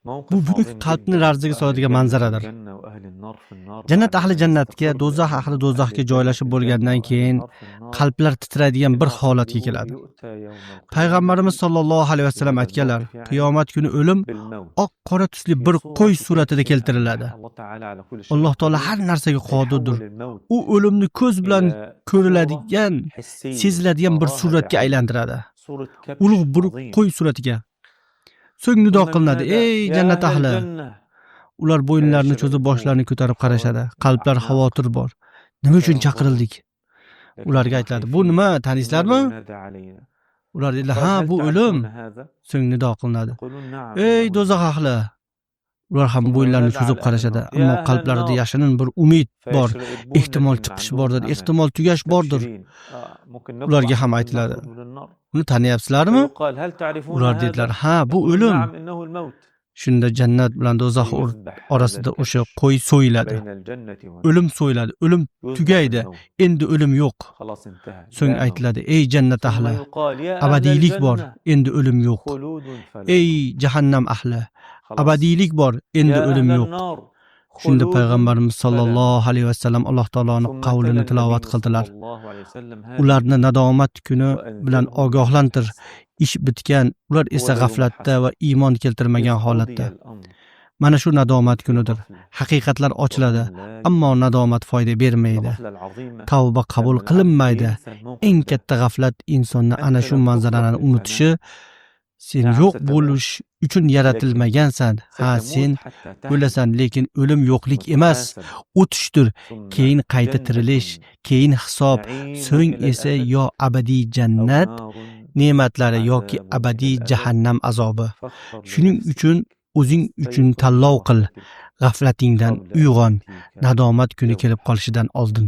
Bu buyuk qalbni larzaga soladigan manzaradir. Jannat ahli jannatga, do'zax ahli do'zaxga joylashib bo'lgandan keyin qalblar titraydigan bir holatga keladi. Payg'ambarimiz sollallohu alayhi vasallam aytganlar: qiyomat kuni o'lim oq qora tusli bir qo'y suratida keltiriladi. Alloh taolo har narsaga qodirdir. U o'limni ko'z bilan ko'riladigan, seziladigan bir suratga aylantiradi. Ulug' bir qo'y suratiga. So'ng nido qilinadi: "Ey jannat ahli!" Ular bo'yinlarini cho'zib, boshlarini ko'tarib qarashadi. Qalblar xavotir bor. Nima uchun chaqirildik? Ularga aytiladi: "Bu nima, taniysizlarmi?" Ular deydilar: "Ha, bu o'lim." So'ng nido qilinadi: "Ey do'zax ahli!" Ular ham bo'yinlarini cho'zib qarashadi, ammo qalblarida yashirin bir umid bor. Ehtimol chiqish bordir, ehtimol tugash bordir. Ularga ham aytiladi: "Uni taniyapsizlarmi?" Ular dedilar: "Ha, bu o'lim." Shunda jannat bilan do'zax orasida o'sha qo'y so'yiladi. O'lim so'yiladi, o'lim tugaydi. Endi o'lim yo'q. So'ng aytiladi: "Ey jannat ahli, abadiylik bor, endi o'lim yo'q. Ey jahannam ahli, abadiylik bor, endi o'lim yo'q." Shunda payg'ambarimiz sollallohu alayhi vasallam Alloh taoloning qavlini tilovat qildilar: "Ularni nadomat kuni bilan ogohlantir. Ish bitgan, ular esa g'aflatda va iymon keltirmagan holatda." Mana shu nadomat kunidir. Haqiqatlar ochiladi, ammo nadomat foyda bermaydi. Tavba qabul qilinmaydi. Eng katta g'aflat insonni ana shu manzarani unutishi. Sen yo'q bo'lish uchun yaratilmagansan. Ha, sen o'lasan, lekin o'lim yo'qlik emas, o'tishdir. Keyin qayta tirilish, keyin hisob, so'ng esa yo abadiy jannat ne'matlari yoki abadiy jahannam azobi. Shuning uchun o'zing uchun tanlov qil. G'aflatingdan uyg'on, nadomat kuni kelib qolishidan oldin.